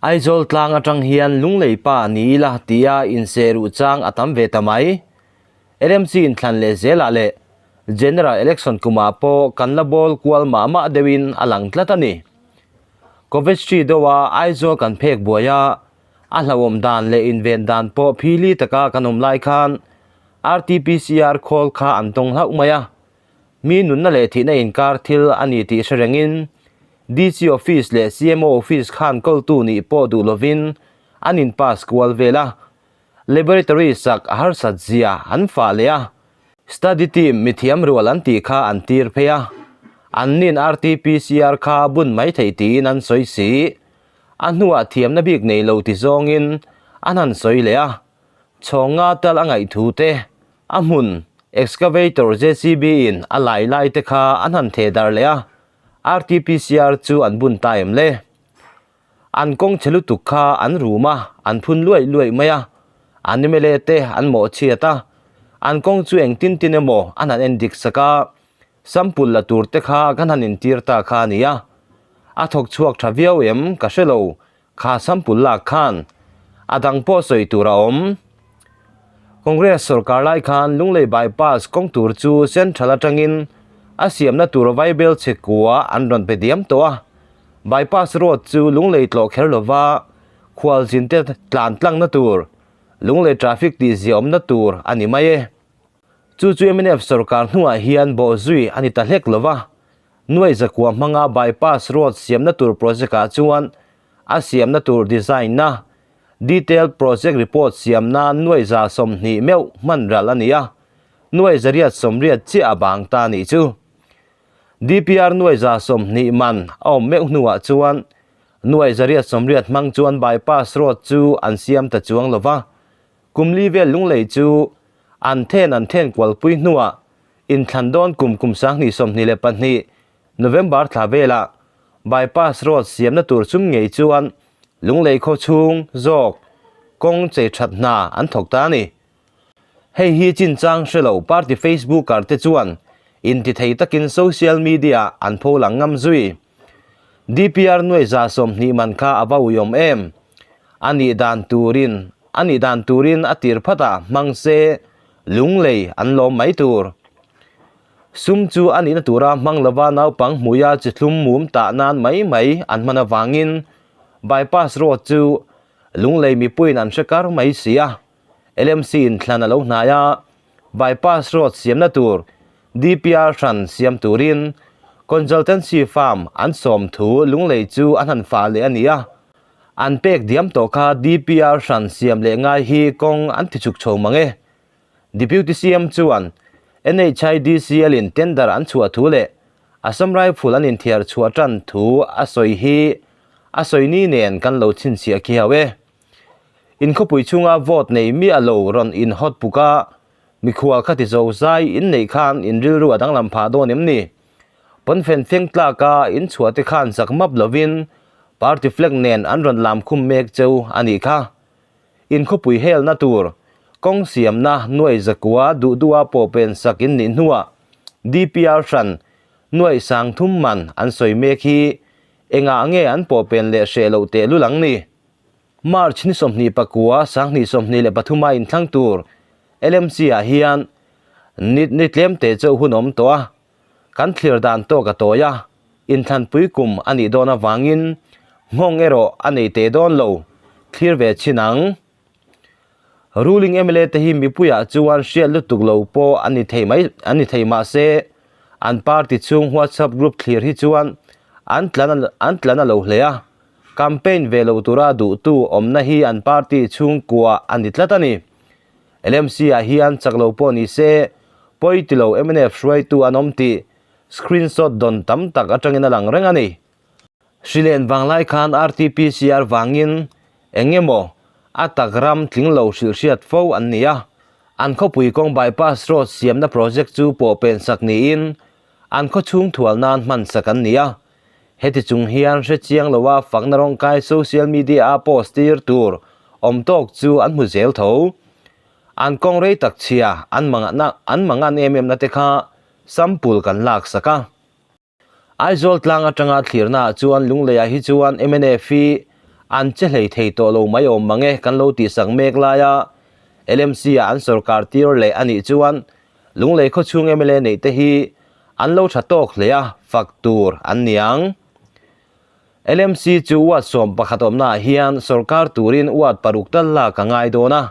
Aizawl tlang atang hian Lunglei pa ni ila tia inserh chang a tam ve ta mai. LMC inthlan leh zelah leh General Election kumah pawh kan la bawl kual mah mah deuhin a lang tlat a ni. Coventry deuha Aizawl kan phek buai a, a hlauhawm dan leh inven dan pawh phili taka kan awm lai khan RTPCR khawl kha an tawng hlauh mai a. Mi nunna leh thihna inkar thil a ni tih hre rengin DC Office leh CMO Office khan kawltu nih pawh duh lovin an in pass kual vel a, Laboratory sak a harsat zia an fah leh a, Study team mithiam rual an tih kha an tir phei a, an nin RTPCR kha bun mai theih tiin an sawi si. A hnuah thiamna bik nei lo ti zawngin an han sawi leh a, chhawnga tal a ngaih thu te A hmun, excavator JCB in a lai lai te kha an han theh darh leh a, RTPCR chu an bun ta em le? An kawng chhe lutuk kha an rum a, an phun luaih luaih mai a, an mla te an mawh chhiat a, an kawng chu engtin tin emaw an han en dik sak a, sample la tur te kha kan han intir ta kha a ni a. A thawk chhuak tha viau em ka hre lo, Kha sample lak khan a dang pawh sawi tur a awm. Congress sorkar lai khan Lunglei bypass kawng tur chu central atangin a siamna tur vaibel chhe kua an rawn pe diam tawh a. Bypass road chu Lunglei tlawh kher lova khualzin te tlan tlangna tur, Lunglei traffic tih ziaawmna tur a ni mai e. Chu chu mnf sorkar hnuah hian bawhzui a ni ta hlek lova. Nuai zakua hmanga bypass road siamna tur project ah chuan a siamna tur design na, detailed project report siam nan nuai 120 meuh hman ral a ni a, nuai 880 chiah a bang ta nih chu. DPR nuai 120 man a awm meuh hnuah chuan nuai 880 hmang chuan bypass road chu an siam ta chuang lova, kum li vel Lunglei chu an then an then kualpui hnuah Inthlan dawn kum kum 2022 November thla velah bypass road siamna tur chum ngei chuan Lunglei khaw chhung zawk kawng chei that hna an thawk ta a ni. Hei hi chinchang hre lo party Facebooker te chuan intithei takin social media an pho lang ngam zui. DPR nuai 120 man kha a va uiawm em? A nih dan turin a nih dan turin a tir phat a hmang se Lunglei an lawm mai tur. Sum chu a nihna tura hmang lova naupang hmuia chi thlum mum tah nan mai mai an hman avangin bypass road chu Lunglei mipuiin an hre kar mai si a. LMC in thlan a lo hnai a, bypass road siamna tur DPR hran siam turin consultancy firm an sawm thu Lunglei chu an han fah leh a ni a. An pek diam tawh kha DPR hran siam leh ngai hi kawng an ti chuk chho mang e. Deputy CM chuan NHIDCL in tender an chhuah thu leh Assam Rifle an inthiar chhuah tan thu a sawi hi a sawi ni nen kan lo chhinchhiah khi hauh e. Inkhawpui chhunga vote nei miah lo rawn in hot puk a, mikhual kha ti zo zai in neih khan in rilru a danglam phah dawn em ni? Pawnfen feng tlaka in chhuah te khan zak map lovin party flag nen an rawn lam khum mek cheu a nih kha. In khawpui helna tur kawng siamna nuai zakua duh duha pawh pen sak in nih hnuah DPR hran nuai 3000 man an sawi mek hi engah nge an pawh pen leh hreh loh tehlul ang ni? March ni 29 2023 a inthlang tur LMC ah hian ni ni tlem te chauh hun awm tawh a, kan thlir dan tawk a tawi a, inthlanpui kum a nih dawn avangin nghawng erawh a nei teh dawn lo, thlir ve chhin ang. Ruling mla te hi mipuiah chuan hriat lutuk lo pawh a ni thei mai a ni thei mahse an party chhung WhatsApp group thlir hi chuan an tlan an tlan a lo hle a, campaign ve lo tura duhtu awmna hi an party chhungkua a ni tlat a ni. LMC ah hian chak lo pawh ni se, pawi ti lo mnf hruaitu an awm tih screenshot dawn tam tak atangin a lang reng a ni. Hrilen vanglai khan RTPCR vangin eng emaw a tak ram tling lo hrilhhriat fo an ni a, an khawpui kawng bypass road siamna project chu pawh pen sak niin an khawchhung thual nan hman sak an ni a. Heti chung hian hre chiang loa fakna rawngkai social media a post tir tur awm tawk chu an hmu zel tho. An kawng rei tak chhia an mangahna an mangan em em na te kha sample kan lak sak a. Aizawl tlang atanga thlirna ah chuan Lungleiah hi chuan mnf hi An che hlei thei tawh lo mai awm mang e kan lo tihsak mek laia LMC-ah an sorkar tir leh a nih chuan Lunglei khawchhung mla neih te hi an lo tha tawk hle a, fak tur an ni ang. LMC chu ward 11 awmnaah hian sorkar turin ward paruk tal lak a ngai dawn a,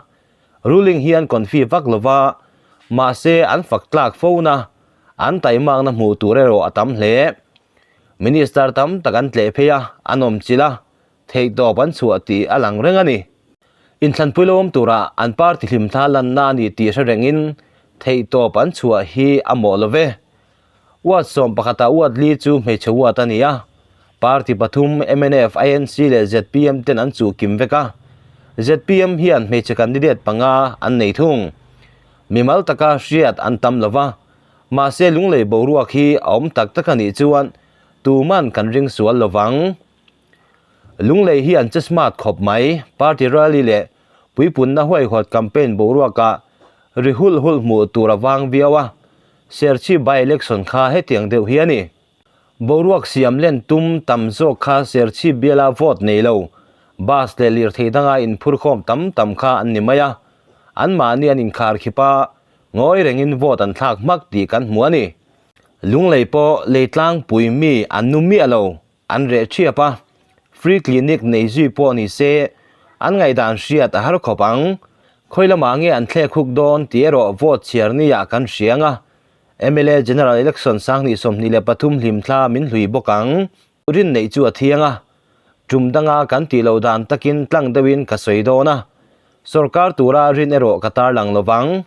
ruling hian confi vak lova, mahse an fak tlak fo na, an taimakna hmuh tur erawh a tam hle. Minister tam tak an tleh phei a, an awm chilh a, theihtawp an chhuah tih a lang reng a ni. Inthlanpui lo awm turah an party hlimthla lanna a ni tih hre rengin theihtawp an chhuah hi a mawh lo ve. Ward sawmpakhatah ward li chu hmeichhe ward a ni a, party pathum mnf, INC leh zpm ten an chuh kim vek a. Zpm hian hmeichhe candidate panga an nei thung. Mimal taka hriat an tam lo va, mahse lunglei boruak hi a awm tak tak a nih chuan tuman kan ring sual lo vang. Lunglei hi an che smart khawp mai, party rally leh puipunna huaihawt campaign boruakah ri hulh hulh hmuh tur a vang viau a, Serchhip by election kha hetiang deuh hi a ni. Boruak siam len tum tam zawk kha Serchhip biala vote nei lo, bus leh lirthei danga inphurkhawm tam tam kha an ni mai a, anmahni an inkharkhip a, ngawi rengin vote an thlak hmak tih kan hmu a ni. Lunglei pawh leitlangpui mi an nu miah lo. An reh thiap a, free clinic nei zui pawh ni se an ngaihdan hriat a har khawp ang. Khawi lamah nge an thlek huk dawn tih erawh vote chhiar nia kan hria ang a, mla General Election 2023 hlimthla min hlui bawk ang. Rin neih chu a thiang a, tum danga kan tih loh dan takin tlang deuhin ka sawi dawn a, sorkar tura rin erawh ka tarlang lo vang.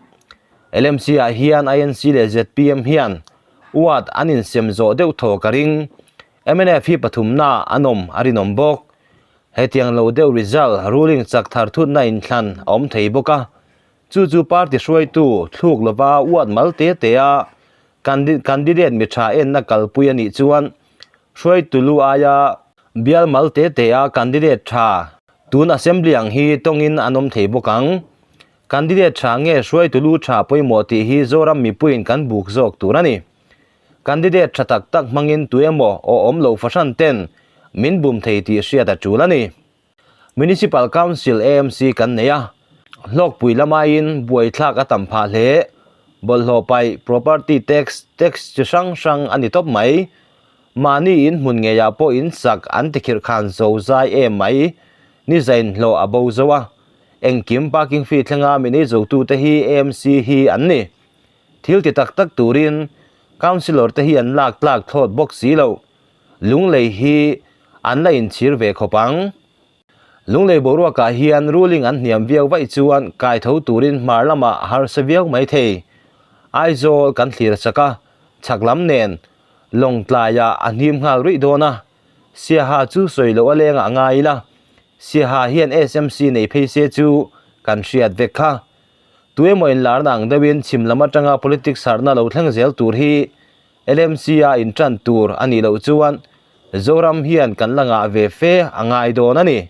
LMC ah hian INC leh zpm hian Ward an insem zawh deuh thaw ka ring. Mnf hi pathumna an awm a rinawm bawk. Hetiang lo deuh result ruling chak thar thutna inthlan a awm thei bawk a. Chu chu party hruaitu thluk lova ward mal te te a candidate mi tha enna kalpui a nih chuan hruaitu lu aia bial mal te te a candidate tha tun assembly ang hi tawngin an awm thei bawk ang. Candidate tha nge hruaitu lu tha pawimawh tih hi Zoram mipuiin kan buk zawk tur a ni. Candidate tha tak tak hmangin tuemaw aw awm lo fahran ten min bum thei tih hriat a tul a ni. Municipal Council AMC kan nei a, hlawkpui lamaiin buaithlak a tam phah hle. Bawlhhlawh paih, property tax, tax chi hrang hrang a ni tawp mai. Mahni in hmun ngeiah pawh in sak an tikhirh khan zo zai em mai. Ni zain hlawh a bo zo a. Engkim parking fee thlenga min ei zotute hi AMC hi an ni. Thil ti tak tak turin Councillor te hi an lak tlak thlawt bawk si lo. Lunglei hi an la inchhir ve khawp ang. Lunglei boruakah hian ruling an hniam viau vaih chuan kaitho turin hmar lamah harsa viau mai thei. Aizawl kan thlir chak a, chhak lam nen Lawngtlaiah a hnim nghal ruih dawn a. Siaha chu sawi loh a lengah ngai ila, Siaha hian SMC nei phei se chu kan hriat vek kha. Tuemaw inlarna ang deuhin chhim lam atanga politics harhna lo thleng zel tur hi LMC-a intan tur a nih loh chuan Zoram hian kan la ngah ve fe a ngai dawn a ni.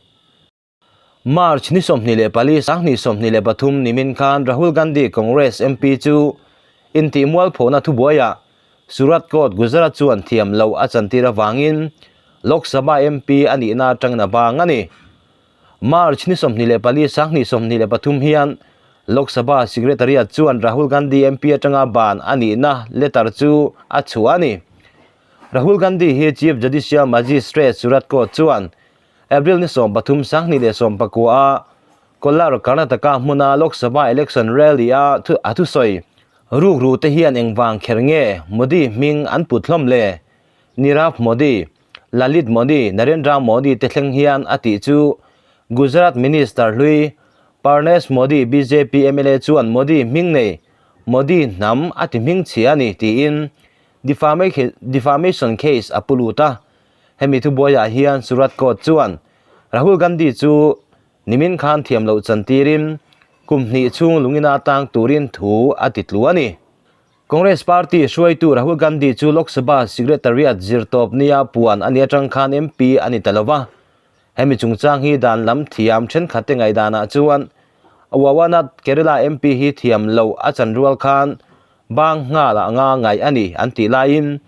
March ni 24, 2023 nimin khan Rahul Gandhi Congress MP chu intihmualphona thubuaiah Surat Court Gujarat chuan thiam loh a chantir avangin Lok Sabha MP a nihna atangin a bang a ni. March ni 24, 2023 hian Lok Sabha Secretariat chuan Rahul Gandhi MP atanga ban a nihna letter chu a chhuah a ni. Rahul Gandhi hi Chief Judicial Magistrate Surat Court chuan April ni 13, 2019 a Kolar, Karnataka hmuna Lok Sabha election rally a a thusawi. Rukru te hian engvang kher nge Modi hming an put hlawm le? Nirav Modi, Lalit Modi, Narendra Modi te thleng hian a tih chu Gujarat Minister hlui Parnesh Modi bjp mla chuan Modi hming nei Modi hnam a ti hming chhia a ni tiin defamation case a pu lut a. Hemi thubuaiah hian Surat Court chuan Rahul Gandhi chu nimin khan thiam loh chantirin kum hnih chhung lungina tang turin thu a ti tlu a ni. Congress Party hruaitu Rahul Gandhi chu Lok Sabha Secretariat zirtawp nia puan a ni atang khan MP a ni ta lo va. Hemi chungchang hi dan lam thiam thenkhat te ngaihdanah chuan Wawanat Kerala MP hi thiam loh a chan rual khan bang nghal a nga ngaih a ni an tih laiin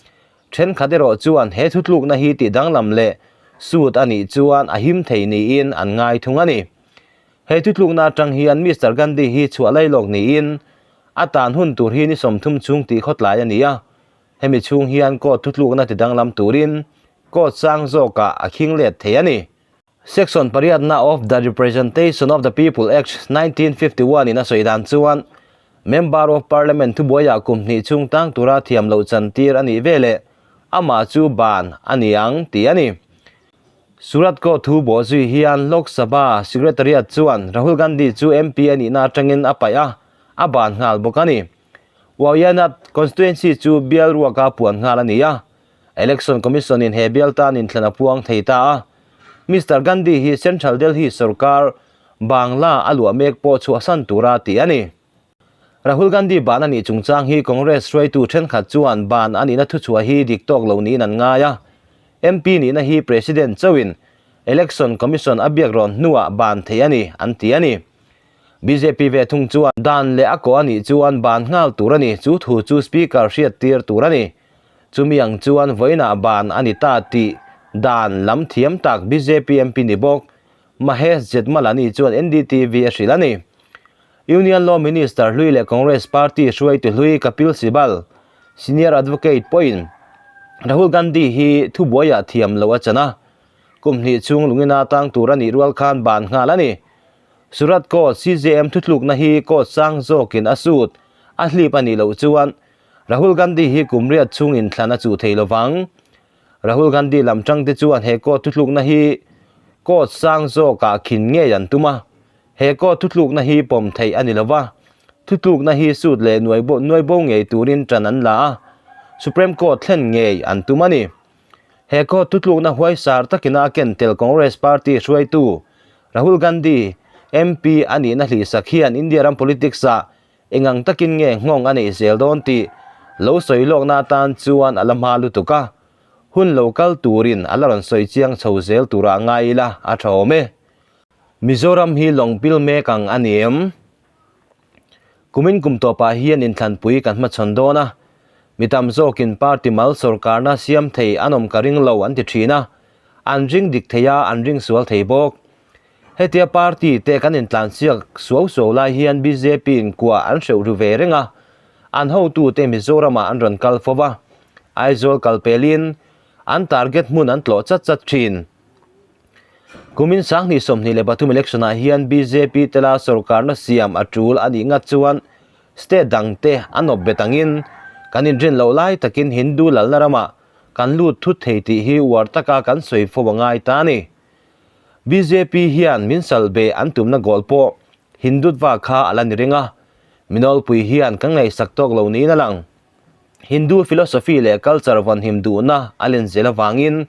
Thenkhat erawh chuan he thutlukna hi tih danglam leh Sut a nih chuan a him thei niin an ngai thung a ni. He thutlukna atang hian Mister Gandhi hi chhuah lailawk niin a tan hun tur hi ni 30 chhung tih khawtlai a ni a. Hemi chhung hian court thutlukna ti danglam turin court sang zawkah a khing let thei a ni. Section pariatna of the Representation of the People Act 1951 in a sawi dan chuan Member of Parliament thubuaiah kum hnih chhung tang tura thiam loh chantir a nih veleh amah chu ban a ni ang tih a ni. Surat Court thu bawh zui hian Lok Sabha Secretariat chuan Rahul Gandhi chu MP a nihna atangin a paih a, a ban nghal bawk a ni. Wayanad constituency chu bial ruaka puan nghal a ni a. Election Commission in he bial tan inthlan a puang thei ta a. Mister Gandhi hi Central Delhi sorkar Bangla a luah mek pawh chhuahsan tura tih a ni. Rahul Gandhi ban a nih chungchang hi Congress hruaitu thenkhat chuan ban a nihna thuchhuah hi dik tawk lo niin an ngai a. MP nihna hi President chauhin Election Commission a biak rawn hnuah ban thei a ni, an ti a ni. Bjp ve thung chuan dan leh a kawh a nih chuan ban nghal tur a ni, chu thu chu Speaker hriattir tur a ni. Chumi ang chuan vawiinah ban a ni ta tih dan lam thiam tak bjp MP ni bawk Mahesh Jethmalani chuan NDTV a hrilh a ni. Union Law Minister hlui leh Congress Party hruaitu hlui Kapil Sibal, Senior Advocate pawhin Rahul Gandhi hi thubuaiah thiam lo a chan a, kum hnih chhung lungina tang tur a nih rual khan ban nghal a ni. Surat Court CJM thutlukna hi court sang zawkin a sut a hlip a nih loh chuan Rahul Gandhi hi kum riat chhung inthlan a chuh thei lovang. Rahul Gandhi lam tangte chuan he court thutlukna hi court sang zawkah khin ngei an tum a. He court thutlukna hi pawm theih a ni lova, thutlukna hi sut leh nuai bo ngei turin tan an la a, Supreme Court thlen ngei an tum a ni. He court thutlukna huaisar takina a ken tel Congress party hruaitu Rahul Gandhi MP a nihna hlihsak hian India ram politics-ah Engang takin nge nghawng a neih zel dawn tih lo sawi lawkna atan chuan a la hma lutuk a, hun lo kal turin a la rawn sawi chiang chho zel turah ngai ila a tha awm e. Mizoram hi lawng pil mek ang a ni em? Kumin kum tawpah hian inthlanpui kan hmachhawn dawn a, mi tam zawkin party mal sawrkarna siam thei an awm ka ring lo an ti thin a, an ring dik thei a, an ring sual thei bawk. Hetia party te kan intlansiak suau suau lai hian bjp in kua an hreuh ru ve reng a, an hotute Mizoramah an rawn kal fo va, Aizawl kal pelin an target hmun an tlawh chat chat thin. Kumin 2023 election ah hian bjp tela sorkarna siam a tul a nih ngat chuan state dangte an awp bet angin kan inrin loh lai takin Hindu lalna ramah kan lut thut thei tih hi uar taka kan sawi fo a ngai ta a ni. Bjp hian min sal be an tumna goal pawh Hindutva kha a la ni reng a, Minawlpui hian kan ngaihsak tawk lo niin a lang. Hindu philosophy leh culture vawnhim duhna a len zel avangin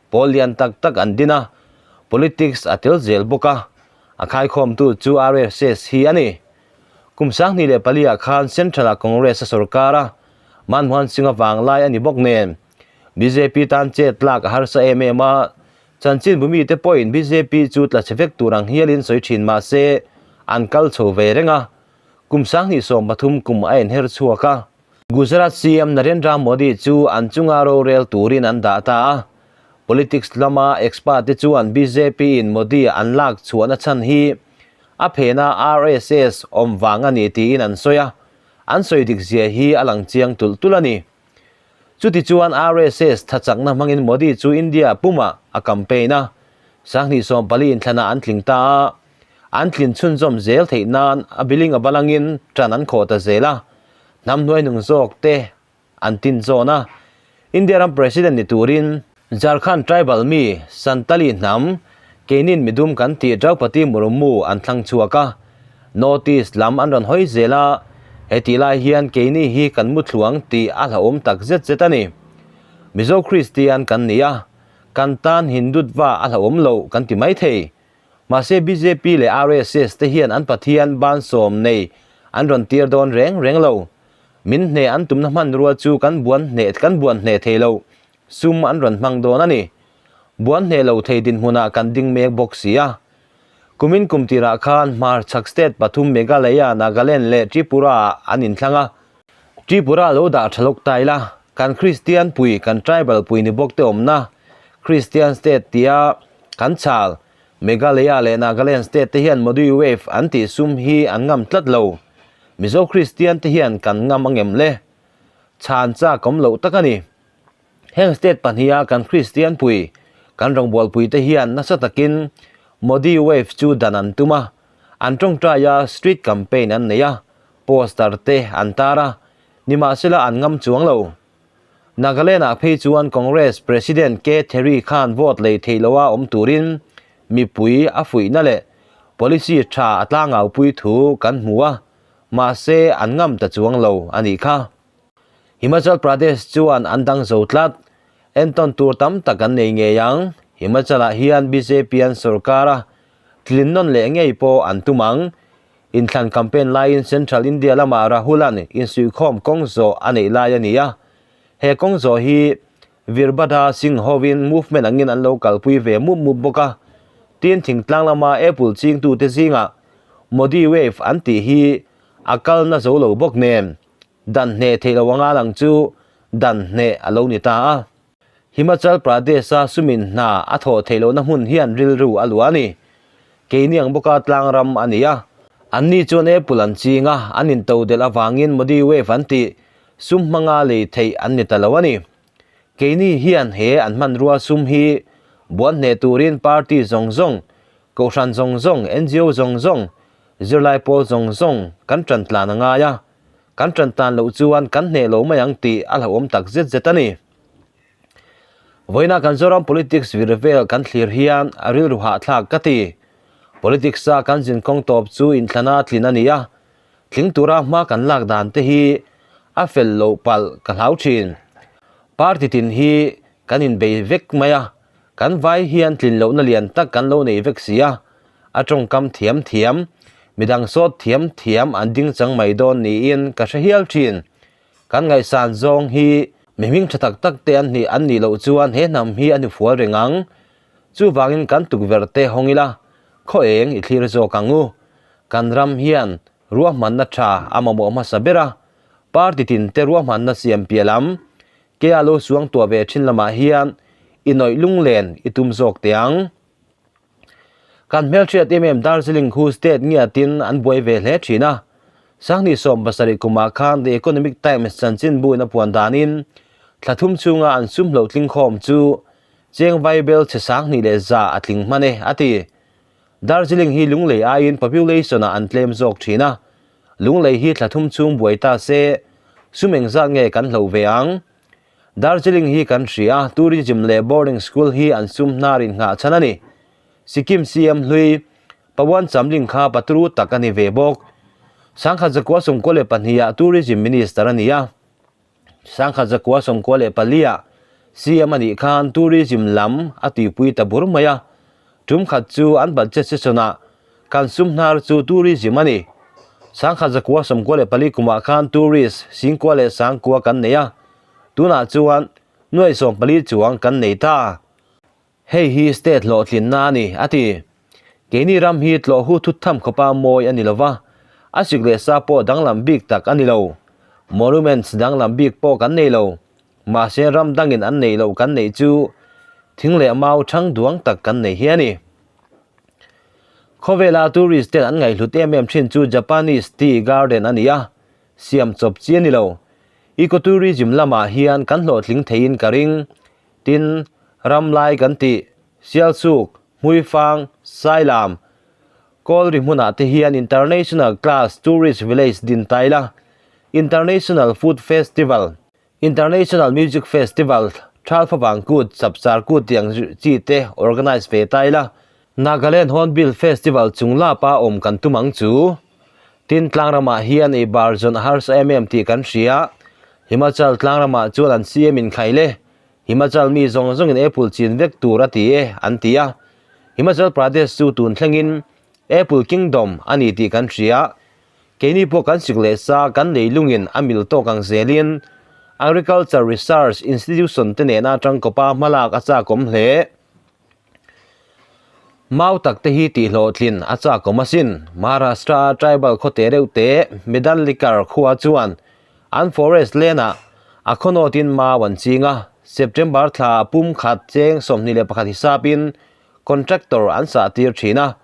pawl lian tak tak an din a, politics a tel zel bawk a, a khaikhawmtu chu RSS hi a ni. Kum 2004 ah khan Central-ah Congress a sorkar a, Manmohan Singh-a vanglai a ni bawk nen bjp tan chet lak a harsa em em a, Chanchin bumite pawhin bjp chu tla chhe vek tur ang hialin sawi thin mah se an kal chho ve reng a, kum 2030 kum a inher chhuak a. Gujarat CM Narendra Modi chu an chunga rorel turin an dah ta a, politics lama expert te chuan bjp in Modi an lak chhuahna chhan hi a phena RSS awm vang a ni tiin an sawi a, an sawi dik zia hi a lang chiang tulh tulh a ni. Chutichuan RSS thachakna hmangin Modi chu India pumah a campaign a, 2014 inthlanah an tling ta a, an tlin chhunzawm zel theih nan a biling a balangin tan an khawh ta zel a, hnam hnuainung zawk te an tin zawn a, India ram President ni turin Jharkhand tribal mi Santali hnam keinin midum kan tih Draupadi Murmu an thlang chhuak a, North East lam an rawn hawi zel a, hetih lai hian keini hi kan mu thluang tih a hlauhawm tak zet zet a ni. Mizo Kristian kan ni a, kan tan Hindutva a hlauhawm loh kan ti mai thei. Mahse bjp leh RSS te hian an Pathian bansawm nei an rawn tir dawn reng reng lo. Min hne an tumna hmanrua chu kan buan hne kan buan hne thei lo. Sum an rawn hmang dawn a ni. Buan hneh lo thei dinhmunah kan ding mek bawk si a. Kumin kum tirah khan hmarchhak state pathum Meghalaya, Nagaland leh Tripura-ah an inthlang a. Tripura lo dah tha lawk ta ila, kan Kristian pui, kan tribal pui ni bawk te awmna, Kristian state tia kan chal Meghalaya leh Nagaland state te hian Modi wave an tih sum hi an ngam tlat lo. Mizo Kristian te hian kan ngam angem le? Chhan chak awm loh tak a ni. Heng state pahniha kan Kristian pui, kan rawngbawlpui te hian nasa takin Modi wave chu dan an tum a, an tawngtai a, street campaign an nei a, poster te an tar a, nimahsela an ngam chuang lo. Nagaland-ah phei chuan Congress President K Thery khan vote lei theih loha awm turin mipui a fuihna leh policy tha a tlangaupui thu kan hmu a, mahse an ngam ta chuang lo a nih kha. Himachal Pradesh chuan an dang zo tlat. Entawn tur tam tak an nei ngei ang. Himachal-ah hian bjp an sorkar a, tlin nawn leh ngei pawh an tum ang. Inthlan campaign laiin Central India lamah Rahul-a'n insuihkhawm kawng zawh a neih lai a ni a. He kawng zawh hi Virbhadra Singh hovin movement angin an lo kalpui ve mup mup bawk a. Tin, thingtlang lama Apple chingtute zingah Modi Wave an tih hi a kalna zo lo bawk nen. Dan hneh theih lo anga lang chu dan hneh a lo ni ta a. Himachal Pradesh-a sumin hna a thawh theih lohna hmun hian rilru a luah a ni. Keini ang bawka tlang ram a ni a. Anni chuan Apple an ching a, an intodelh avangin Modi Wave an tih sum hmanga lei theih an ni ta lo a ni. Keini hian he an hmanrua sum hi buan hneh turin party zawng zawng, kohhran zawng zawng, ngo zawng zawng, zirlai pawl zawng zawng kan tan tlan a ngai a. Kan tan tan loh chuan kan hneh lo mai ang tih a hlauhawm tak zet zet a ni. Vawiina kan Zoram politics vir vel kan thlir hian a rilru hahthlak ka ti. Politics a kan zinkawng tawp chu inthlana tlin a ni a, tling tura hma kan lak dan te hi a fel loh palh ka hlau thin. Party tin hi kan inbei vek mai a, Kan vai hian tlin lohna lian tak kan lo nei vek si a, a tawngkam thiam thiam, midang sawt thiam thiam an ding chang mai dawn niin ka hre hial thin. Kan ngaihsan zawng hi mi hming tha tak tak te an nih an nih loh chuan he hnam hi a ni fual reng ang. Chuvangin kan tukverh te hawng ila, khaw eng i thlir zawk ang u. Kan ram hian ruahmanna tha a mamawh hmasa ber a, party tin te ruahmanna siam piah lam Kea lo suang tuah ve thin lamah hian i nawih lunglen i tum zawk teh ang. Kan hmelhriat em em Darjeeling khu state ngiatin an buai ve hle thin a. Sanghnih 70 kumah khan The Economic Times chanchinbuin a puan danin thla thum chhunga an sum hlo tling khawm chu cheng vaibel chhe 2100 a tling hman e a ti. Darjeeling hi lunglei aiin population-ah an tlem zawk thin a. Lunglei hi thla thum chhung buai ta se, sum engzat nge kan hloh ve ang? Darjeeling hi kan hria, tourism leh boarding school hi an sum hnar in nghah chhan a ni. Sikkim CM hlui, Pawan Chamling kha patru tak a ni ve bawk. 1994 ah Tourism Minister a ni a. 1994 ah CM a nih khan tourism lam a tuipui ta bur mai a, tum khat chu an budget session ah kan sum hnar chu tourism a ni. 1994 kumah khan tourist singkua leh sangkua kan nei a, tunah chuan nuai 14 chuang kan nei ta. Hei hi state hlawhtlinna a ni, a ti. Keini ram hi tlawh hu thut tham khawpa mawi a ni lo va, a sik leh sa pawh danglam bik tak a ni lo. Monuments danglam bik pawh kan nei lo. Mahse ram dangin an neih loh kan neih chu thing leh mau thang duang tak kan nei hi a ni. Khawvela tourist ten an ngaihhlut em em thin chu Japanese tea garden a ni a, siam chawp chi a ni lo. Ecotourism lamah hian kan hlawhtling theiin ka ring. Tin, ram lai kan tih, Sialsuk, Hmuifang, Sailam, Kawlri hmunah te hian International Class Tourist Village din ta ila, International Food Festival, International Music Festival, Thalfavang Kut, Chapchar Kut tih ang chi te organise ve ta ila, Nagaland Hornbill Festival chung lapa awm kan tum ang chu. Tin, tlangramah hian ei bar zawn a harsa em em tih kan hria. Himachal tlangramah chuan an CM in khail e. Himachal mi zawng zawngin Apple chin vek tur a ti e, an ti a. Himachal Pradesh chu tun thlengin Apple Kingdom a ni tih kan hria. Keini pawh kan sik leh sa kan lei lungin a mil tawk ang zelin Agriculture Research Institution te nena tangkawpa hmalak a chakawm hle. Mau tak te hi tihhlawhtlin a chakawm asin. Maharashtra-a tribal khawte reuh te Medanlikar khua chuan an forest land-ah a khawnawtin mau an ching a. September thla pum khat cheng 21 hisapin contractor an sah tir thin a.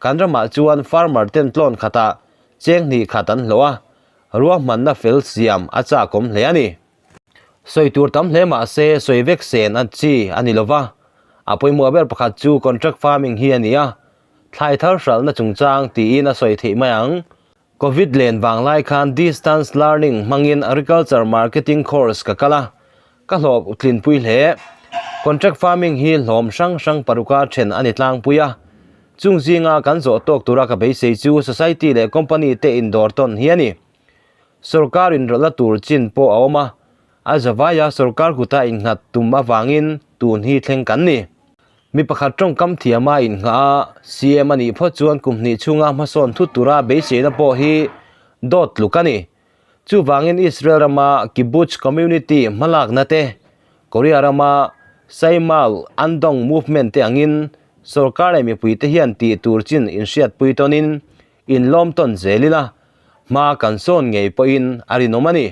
Kan ramah chuan farmer ten tlawn khatah cheng hnih khat an hlawh a, ruahmanna fel siam a chakawm hle a ni. Sawi tur tam hle mah se sawi vek sen a chi a ni lova, a pawimawh ber pakhat chu contract farming hi a ni a, thlai thar hralhna chungchang tiin a sawi theih mai ang. Covid len vang lai khan distance learning hmangin agriculture marketing course ka kal a, ka hlawh tlinpui hle. Contract farming hi hlawm hrang hrang paruka then a ni tlangpui a, chung zinga kan zawh tawk tura ka beisei chu society leh company te indawr tawn hi a ni. Sorkar inrawlhna tur chin pawh a awm a, a zavaia sorkar kuta innghat tum avangin tun hi thleng kan ni. Mi pakhat tawngkam thiama innghah a, CM a nih phawt chuan kum hnih chhunga hmasawn thut tura beiseina pawh hi dawt tluk a ni. Chuvangin Israel rama Kibbutz community hmalakna te, Korea rama Saemaul Undong movement te angin sorkar leh mipuite hian tih tur chin inhriatpui tawnin inlawm tawn zel ila, hma kan sawn ngei pawhin a rinawm a ni.